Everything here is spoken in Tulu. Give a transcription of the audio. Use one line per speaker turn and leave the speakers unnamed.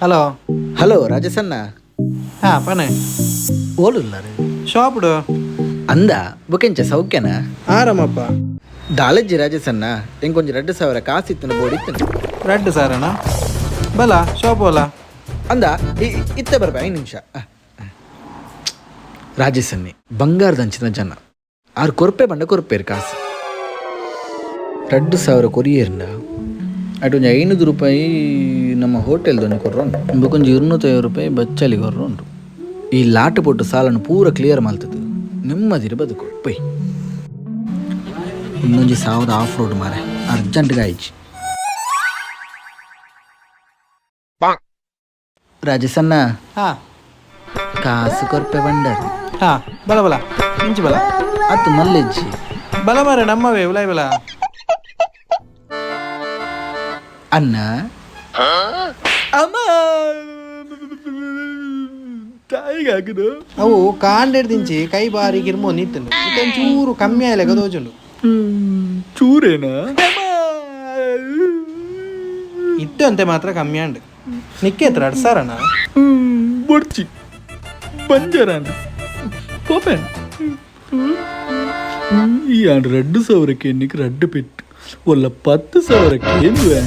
ಹಲೋ.
ಹಲೋ ರಾಜಸನ್ನ.
ಹಾ, ಪನೆ.
ಓಲುಲ್ಲಾರು?
ಶಾಪ್ಡು.
ಅಂದ, ಬುಕೆಂಚ, ಸೌಖ್ಯನ?
ಆರಾಮಪ್ಪ.
ದಾಲಜ್ಜಿ ರಾಜಸನ್ನ, ಎಂಕೊಂಜಿ 2000 ಕಾಸಿತ್ತನ ಬೋಡಿತ್ತನ.
2000ನ? ಬಲ, ಶಾಪ್ ಓಲ?
ಅಂದ, ಇತ್ತೆ ಬರ್ಬ, 5 ನಿಮಿಷ. ರಾಜಸನ್ನಿ ಬಂಗಾರದಂಚಿನ ಜನ. ಆರು ಕೊರ್ಪೆ ಬಂಡ ಕೊರ್ಪೇರು ಕಾಸು. 2000 ಕೊರಿಯರ್ನ ಅటు ಒಂಜಿ 500 ರೂಪಾಯಿ ನಮ್ಮ ಹೋಟೆಲ್ದೊಂಜಿ ಕೊರ್ರೊಂಡು, ಬೊಕೊಂಜಿ 250 ರೂಪಾಯಿ ಬಚ್ಚಲಿ ಕೊರ್ರೊಂಡು. ಈ ಲಾಟು ಪೊಟ್ಟು ಸಾಲನ್ನು ಪೂರ ಕ್ಲಿಯರ್ ಮಲ್ತದು ನೆಮ್ಮದಿರ ಬದುಕು ಪೊಯ್. ಇನ್ನೊಂಜಿ ಸಾವಿರದ ಆಫ್ ರೋಡ್ ಮಾರೆ, ಅರ್ಜೆಂಟ್ಗೆ ಆಯ್ಚಿ. ರಾಜಸನ್ನ.
ಹಾ.
ಕಾಸು ಕೊರ್ಪೆ ಬಂಡರ್.
ಹಾ, ಬಲ ಬಲ, ಇಂಚು ಬಲ.
ಅತ್ತು, ಮಲ್ಲೆಜ್ಜಿ.
ಬಲ ಮಾರೆ, ನಮ್ಮವೇ, ಉಲಾಯ್ ಬಲ.
ಅನ್ನ ಅಮ್ಮ ತಾಯಿಗೆ ಹಾಕುದು.
ಅವು ಕಾಂಡೆಡ್ ದಿಂಚಿ ಕೈ ಬಾರಿ ಗಿರ್ಮೋ ನಿತ್ತುಂಡು. ಇತ್ತೆ ಚೂರು ಕಮ್ಮಿ ಆಯ್ಲೆಗ ತೋಜುಂಡು.
ಚೂರೇನಾ?
ಇತ್ತೆ ಅಂತೆ ಮಾತ್ರ ಕಮ್ಮಿ ಆಂಡ್. ನಿಕ್ಕೆ ಎತ್ರ 2000ನ?
ಬೊಡ್ಚಿ, ಬಂಜಾರ ಪೋಪೆನ್. ಈ ಆಂಡ್ 2000ಕ್ಕೆ ಎನ್ನಿಕ್ ರಡ್ಡು ಪೆಟ್ಟು ಒಲ್ಲ, 10,000ಕ್ಕೆ ಏನುವೆ?